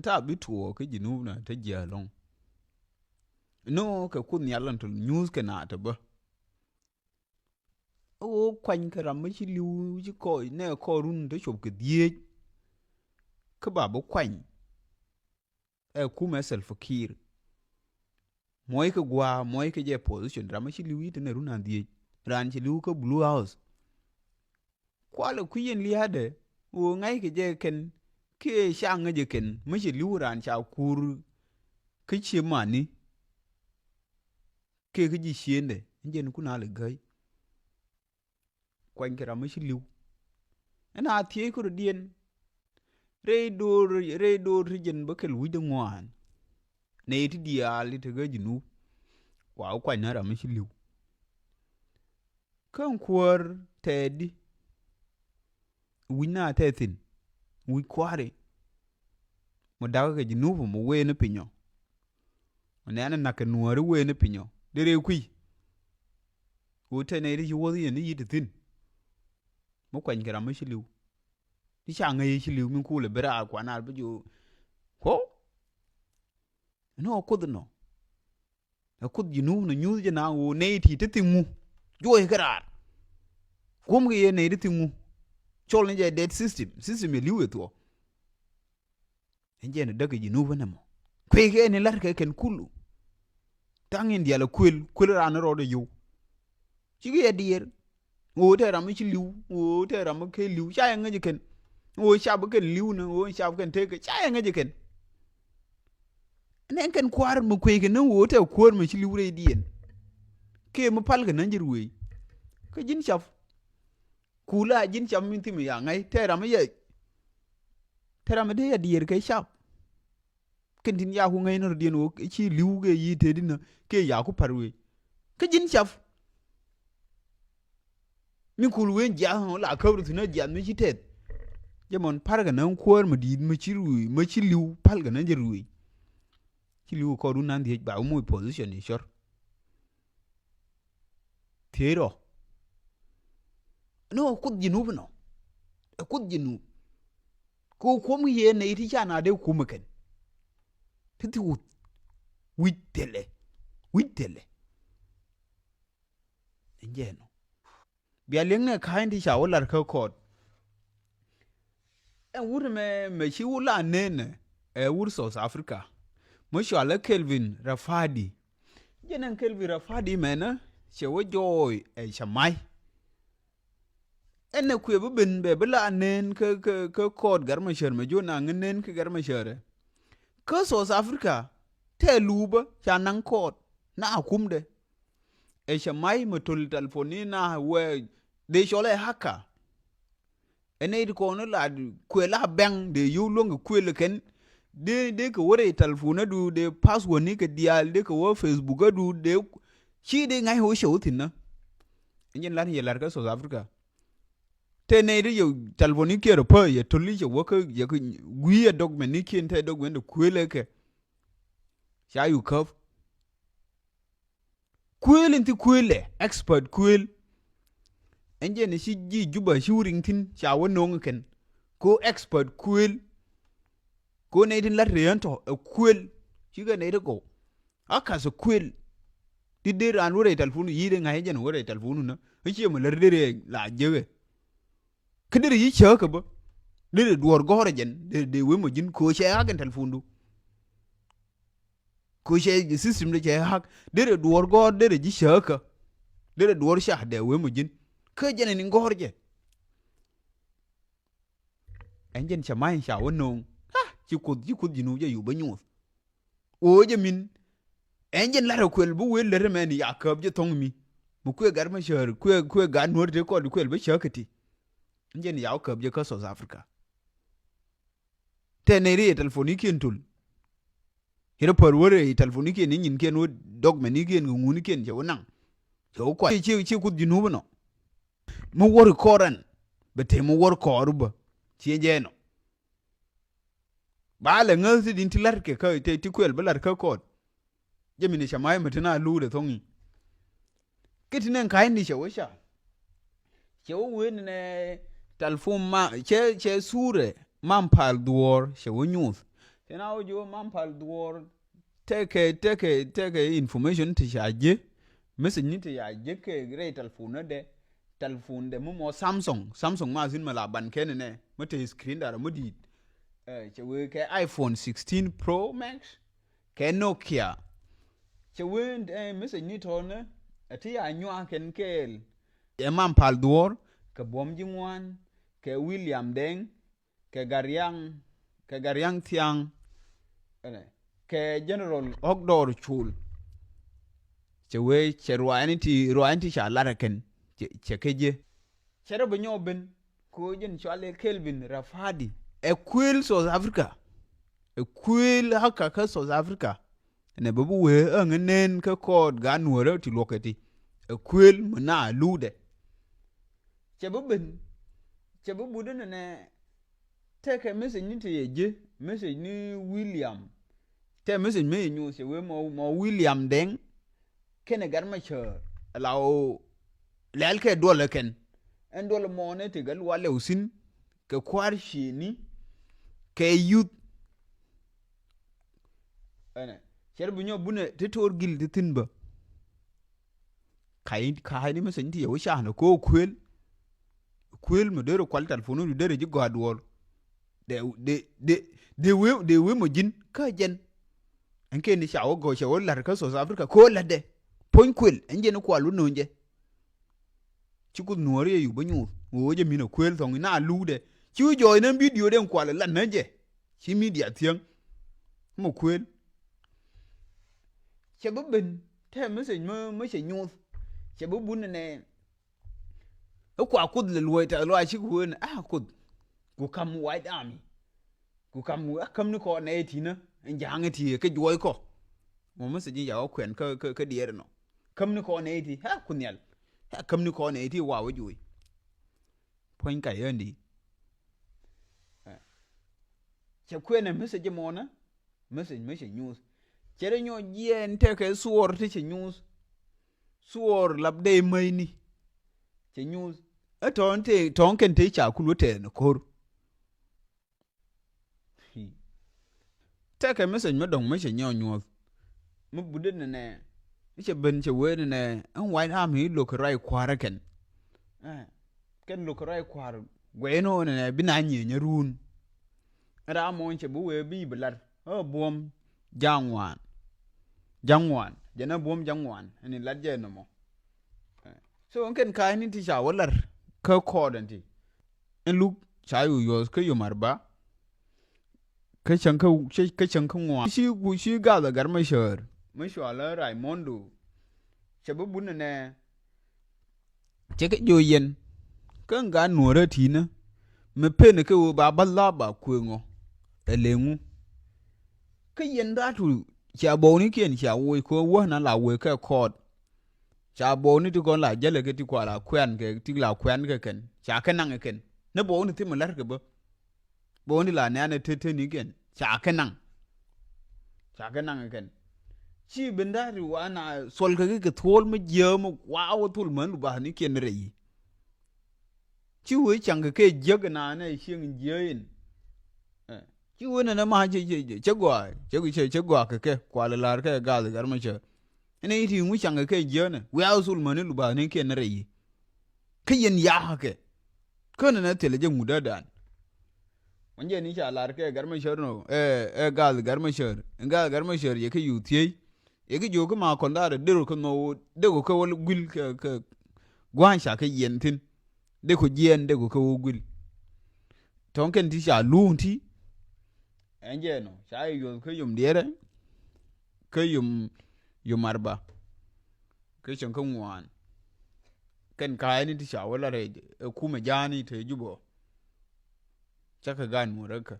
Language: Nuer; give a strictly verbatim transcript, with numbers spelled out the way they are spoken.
Ta̱a̱ bi tuɔɔk kä Jinub na te jiɛ lɔŋ. Ni ɣöö kɛ Kuoth Nhial lan tɔl nyuuth kɛ na te bä. Ɣöö kuany kɛ ram mi ci li̱w ci kɔɔc nɛ kɔɔrun te cop kɛ dhieec. Kä ba bi kuany. Ɛ kumɛ Salva Kiir. Muɔc kɛ gua̱a̱, muɔc kɛ jɛ position. Ram mi ci li̱w yi̱t ni run an dhieec. Raan ci li̱w kä Blue House. Kualɛ kui̱ yɛn lia̱a̱dɛ, ɣöö ŋa̱ckɛ jɛ kɛn, kiɛ ca ŋäc jɛ kɛn, mi ci li̱w raan ca kur kä cie mani. Kiɛ kä ji̱ ciendɛ, in jɛn kun a lɛ gäi. Kuanykɛ ram mi ci li̱w. Ɛn a thiec kɛ rɔ diɛn. Rɛy do̱r, rɛy do̱r ti jɛn bä kɛl wi̱cdɛ ŋuan. Nɛy ti diaal ti te kä Jinub. Wa wä kuany na ram mi ci li̱w. Kä ɛn kuäär tɛɛdi. Wi̱c na tɛɛ thi̱n. Wi̱c kua̱ri. Mɔ dakä kɛ Jinub mɔ wee ni pinyɔ. Mɔ nɛɛni nak kɛ nuääri wee ni pinyɔ. Dee rɛy kui̱. Wä tɛn nɛy ti ci wuɔth yɛn ni yi̱t thi̱n. Mi kuany kɛ ram mi ci li̱w. Ti ca ŋäc ci li̱w min kulɛ bi raar kuan ar bi jiɔ. Kuɔ. Ɛn ɔ Kuoth nɔ. Ɛ Kuoth Jinub nɔ nyuuth jɛ na ɣöö nɛy ti ti thiŋ ŋu. Juɔc kɛ raar. Kuɔ̱m kɛ yɛ nɛy ti thiŋ ŋu. Cɔl ni jɛ dead system. System yɛ li̱w yɛ thuɔɔ. Ɛn jɛn däk kɛ Jinub ɛn ɛmɔ. Kuëëkɛ ni la̱rkɛ kɛn kulu. Ta̱ŋ in diaal ɛ kuël, kuël raan rɔɔdɛ yio̱w. Cikɛ yɛ diɛɛr. Ɣöö tɛ ram mi ci li̱w, ɣöö tɛ ram mi kɛ li̱w, ca yɛ ŋäc kɛn. Ɣöö cap kɛn li̱w ni, ɣöö cap kɛn tekɛ, ca yɛ ŋäc kɛn. Nɛ kɛn kua̱r mi kuëëkɛ ni ɣöö tɛ kuäär mi ci li̱w rɛy diɛn. Kɛ mi pal kɛ näŋ ji̱ ruëëc. Kä ji̱n cap. Kula ji̱n cam min thim ya ŋa̱c tɛ ram yɛ. Tɛ ram dee ya diɛɛr kɛ cap. Kɛn tin ya ku ŋäc ni rɔ diɛn wä ci li̱w kɛ yi tëëdi nä kɛ ya ku par wee. Kä ji̱n cap. Mi kul wen jiath nɔ la käp rɔ thi̱n a jiath mi ci tɛth. Jɛ mɔn par kɛ nä kuäär mi di̱i̱t mi ci ruëëc mi ci li̱w pal kɛ nä jɛ ruëëc. Ci li̱w kɔɔr wun nan dhiec ba wä moc position i̱ cɔr. Thiec rɔ. Ni ɣä Kuoth Jinub nɔ. Ɛ Kuoth Jinub. Kɛ ɣöö kuɔ̱m yɛ nɛy ti ca na dee kuɔ̱m ɛ kɛn. Ti thi wuth. Wi̱c thilɛ. Wi̱c thilɛ. Ɛn jɛ nɔ. Bia liɛŋnɛ ka̱a̱c ti ca wä lar kä kɔɔt. Ɛn wut mɛ mɛ ci wut la nenɛ ɛ wut South Africa. Mɛ cualɛ Kelvin Rafadi. Jɛn ɛn Kelvin Rafadi mɛnä cɛ wä jɔɔy ɛ cɛ may. Ɛn ɛ kuɛ bi ben bɛ bi la nen kä kä kä kɔɔt Gat Macär mɛ juɔ̱n naŋ nen kä Gat Macärɛ. Kä South Africa tɛ luupä ca naŋ kɔɔt na kumdɛ. Ɛ cɛ may mɛ töl telefoni na wee dee cɔl ɛ hacker. Ɛ nɛy ti kɔn la kuël a bɛŋ dee yio̱w luäŋ kɛ kuël kɛn. Dee dee kɛ wä rɛy telefon adu dee password ni kɛ diaal dee kɛ wä Facebook adu dee ci dee ŋa̱c wä cɛ wä thi̱n nä. Ɛn jɛn lar yɛ lar kä South Africa. Tɛ nɛy ti yɛ telefon ni kiɛn rɔ pä yɛ töl i̱ cɛ wä kä yɛ kä gui̱i̱ ɛ document ni kiɛn tɛ document dee kuël ɛ kɛ. Ca yu käp. Kuëël in thi kuëëlɛ, expert kuëël. Ɛn jɛn ci ji̱ Juba ci wä riŋ thi̱n ca wä no̱o̱ŋ kɛn. Ko expert kuëël. Ko nɛy tin lat rëë ɛn tɔ̱ ɛ kuëël. Cikɛ nɛy ti gɔw. A ka̱th ɛ kuëël. Ti dee raan wä rɛy telefon yi̱i̱t ɛ ŋa̱c ɛ jɛn wä rɛy telefon wunä. Ɛ ciɛ mɛ lär dee rɛy la jiäkɛ. Kä derɛ yi cääkä bä. Derɛ duɔ̱ɔ̱r gɔ̱rä jɛn derɛ dee wee mɔ ji̱n köö cɛ ha̱k in telefondu. Köö cɛ system de cɛ ha̱k derɛ duɔ̱ɔ̱r gɔ̱rä derɛ ji̱ cääkä. Derɛ duɔ̱ɔ̱r ca dee wee mɔ ji̱n kä jɛn in gɔ̱rä jɛ. Ɛn jɛn cɛ ma̱ny ca wä no̱o̱ŋ. Ha ci Kuoth ci Kuoth ji̱n wä jɛ yup bä nyuuth. Ɣöö jɛ min ɛn jɛn la̱rä kuël bi wëë lät ɛmɛn ya käp jɛ thɔ̱ŋ mi. Mi kuëë gat mi cäär kuëë kuëë gat nuɔ̱ɔ̱r te kɔt kuël bi cäk kä ti. Ɛn jɛn ya wä käp jɛ kä South Africa. Tɛ nɛy ri yɛ telefonikiɛn tul. Yɛn pär wä rɛy telefonikiɛn ni nyinkiɛn wä dɔkmɛnikiɛn kɛ ŋunikiɛn cɛ wä naŋ. Cɛ wä kuac ci ci Kuoth ji̱ nup inɔ. Mi wä ri kɔɔr ɛn bɛ te mi wä ri kɔɔr bä. Ciɛ jɛ ɛnɔ. Ba lɛ ŋäth ti din ti la̱t kɛ kä ti kuɛl bi la̱t kä kɔɔt. Jɛ min cɛ ma̱c mi ti na luut ɛ thɔ̱ŋ i̱. Kä ti nɛn ka̱cni cɛ wä ca. Cɛ wä wen nɛ talfum ma cɛ cɛ surɛ mam pal dhuɔ̱ɔ̱r cɛ wä nyuuth. Ɛn a wä ji̱ wä Mampal Dhuɔr. Tekɛ, tekɛ, tekɛ information ti ca ji̱. Message ni ti ca ji̱ kɛ rɛy telephone dɛ. Telephone dɛ mi mɔ Samsung. Samsung ma thin ma la ban kɛn nɛ. Mi te screen dara mi di̱i̱t. Eh, cɛ wee kɛ iPhone sixteen Pro Max. Kɛ Nokia. Cɛ wee, eh, message ni tɔnɛ. Ɛ ti ca nyuak kɛn kɛɛl. Ɛ Mampal Dhuɔr. Kɛ Buɔm Ji̱ Ŋuan. Kɛ William Deng. Kɛ Gariang, kɛ Gariang Thiaŋ, ɛnɛ, kɛ General Ɣɔk Dɔɔr Col. Cɛ wee cɛ ruaacni ti, ruaacni ti ca lar ɛ kɛn, cɛ, cɛ kɛ jɛ. Cɛ rɔ bi nyɔk ben, ko jɛn cɔal ɛ Kelvin Rafadi. Ɛ kuël South Africa. Ɛ kuël haka kä South Africa. Ɛnɛ bä bi wee äŋ ɛ nɛn kä kɔɔt gaat nuɔ̱ɔ̱rä ti luɔkɛ ti. Ɛ kuël mi na luudɛ. Cɛ bi ben, cɛ bi but inɛ nɛ, tekɛ message ni ti yɛ ji̱, message ni William. Tɛ message mi yɛ nyuuth cɛ wee mɔ, mɔ William Deng. Kɛnɛ gat ma cäär, la o lɛl kɛ duɔl ɛ kɛn. Ɛn duɔl mɔnɛ ti gat lualɛ wä thi̱n, kɛ kua̱r ciëni, kɛ youth. Ɛnɛ, cɛ bi nyɔ bunɛ ti to̱r gil ti thi̱n bä. Ka̱c, ka̱c ni message ti yɛ wä canɛ ko kuël. Kuël mi derɛ kual telephone du derɛ ji̱ gɔaa duɔl. Dee, dee, dee, dee wee, dee wee mɔ ji̱n kä jɛn. Ɛn kɛn ni ca wä gɔɔ cɛ wä la̱r kä South Africa ko la̱tdɛ. Puɔ̱ny kuël ɛn jɛn kual wä no̱o̱ŋ jɛ. Ci Kuoth nuɔɔri yɛ yup bä nyuuth. Ŋo̱o̱ jɛ min a kuël thɔŋ ina luudɛ. Ci wi̱c jɔɔc nä video den kual ɛ lat nä jɛ. Ci media thiäŋ. Mɔ kuël. Cɛ bi ben tɛ message mä, mä cɛ nyuuth. Cɛ bi bun nɛ. Ɛ kua Kuoth lɛ luɔ̱c tɛth lɔaac ci kuël nɛ. Ah, Kuoth. Ku kam White Army. Ku kam, a käm ni kɔn nɛ iti nä. Ɛn ja̱a̱ŋ iti kɛ juɔc kɔ. Mɔ message in ca wä kuɛn kä, kä, kä diɛɛr nɔ. Käm ni kɔn nɛ iti. Ha, Kuoth Nhial. Ha, käm ni kɔn nɛ iti wa wä juɔc. Puɔ̱ny ka yändi. Cɛ kuɛn ɛ message mɔnä. Message mi cɛ nyuuth. Cɛ rɛ nyɔ jiɛɛn tekɛ thuɔɔr ti cɛ nyuuth. Thuɔɔr lap dee mäcni. Cɛ nyuuth. Ɛ tɔ̱ɔ̱ŋ te, tɔ̱ɔ̱ŋ kɛn te ca kul wä tɛɛn ko̱r. Tekɛ message mi dɔ̱ŋ mi cɛ nyɔ nyuɔth. Mi budɛ nɛnɛ. Mi cɛ ben cɛ wee nɛnɛ. Ɛn White Army i̱ lo̱k kɛ ruac kua̱r ɛ kɛn. Eh, kɛn lo̱k kɛ ruac kua̱r guɛy ni ɣöö nɛnɛ bi na nyieenyä ruun. Ɛn ram mɔny cɛ bi wee bi bi lat. Ɛ Buɔm Ja̱ŋ Ŋuan. Ja̱ŋ Ŋuan. Jɛn ɛ Buɔm Ja̱ŋ Ŋuan. Ɛn in lat jɛ nɔmɔ. Eh, so ɛn kɛn ka̱a̱cni ti ca wä lat. Kä kɔɔdɛn ti. Ɛn luk ca yu yuɔth kä yom arba. Kä cäŋ kä, kä, kä cäŋ kä ŋuan. Ci ku ci gath ɛ gat mä cäär. Mä cɔal ɛ Raymondo. Cɛ bi bun nɛ nɛ. Cɛ kɛ jiök yɛn. Kä gat nuɔ̱ɔ̱rä ti̱i̱nä. Mi pen kɛ ɣöö ba bä la ba kuëŋɔ. Ɛ leŋu. Kä yɛn datu. Cia bɔwnikiɛn cia woc kɛ ɣöö wäna la wee kɛ kɔɔt. Ca bɔwni ti kɔn la jälɛ kɛ ti kua la kuɛn kɛ ti la kuɛn kɛ kɛn. Ca kɛ naŋ kɛ kɛn. Ni bɔwni thim mi la̱r kɛ bä. Bɔwni la nɛ̈ɛ̈n ɛ te te ni kɛn. Ca kɛ naŋ. Ca kɛ naŋ kɛ kɛn. Ci ben da̱r wa na thuɔl kɛ kɛ thuɔl mi jiääm wa wä thul män lu ba̱a̱ ni kɛn rɛy. Ci wee caŋ kɛ kɛ jiäk na nɛ cieŋ jiääk in. Eh, ci wee nɛ nɛ ma cɛ, cɛ, cɛ, cɛ gɔaa, cɛ, cɛ, cɛ gɔaa kɛ kɛ, kualɛ la̱r kɛ gath gat mä cäär. Ɛn i̱ ti ŋu caŋ kɛ kɛ jiäk nɛ, wee a thul män lu ba̱a̱ ni kɛn rɛy. Kä yɛn ya̱a̱kɛ. Kä nɛ nɛ thilɛ jɛ ŋut dädan. Wän jɛ ni ca lar kɛ gat mä cäär nɔ, ɛ, ɛ gath gat mä cäär. Ɛn gath gat mä cäär yɛ kä yu thiey. Yɛ kä jiök kä ma kɔn dharɛ derɔ kä nhɔw, dee kɔ kä wä guil kɛ, kɛ gua̱a̱ny ca kä yɛn thi̱n. Dee kɔ jiɛɛn, dee kɔ kä wä guil. Tɔ̱ŋ kɛn ti ca luuŋ ti. Ɛn jɛ nɔ, ca yɛ yuɔth kä yom diɛrɛ. Kä yom, yom arba. Kä cäŋ kä ŋuan. Kɛn ka̱a̱cni ti ca wä la rɛy ɛ kumɛ ja̱a̱ni te Jubɔ. Cakɛ gan muɔ̱rä kä.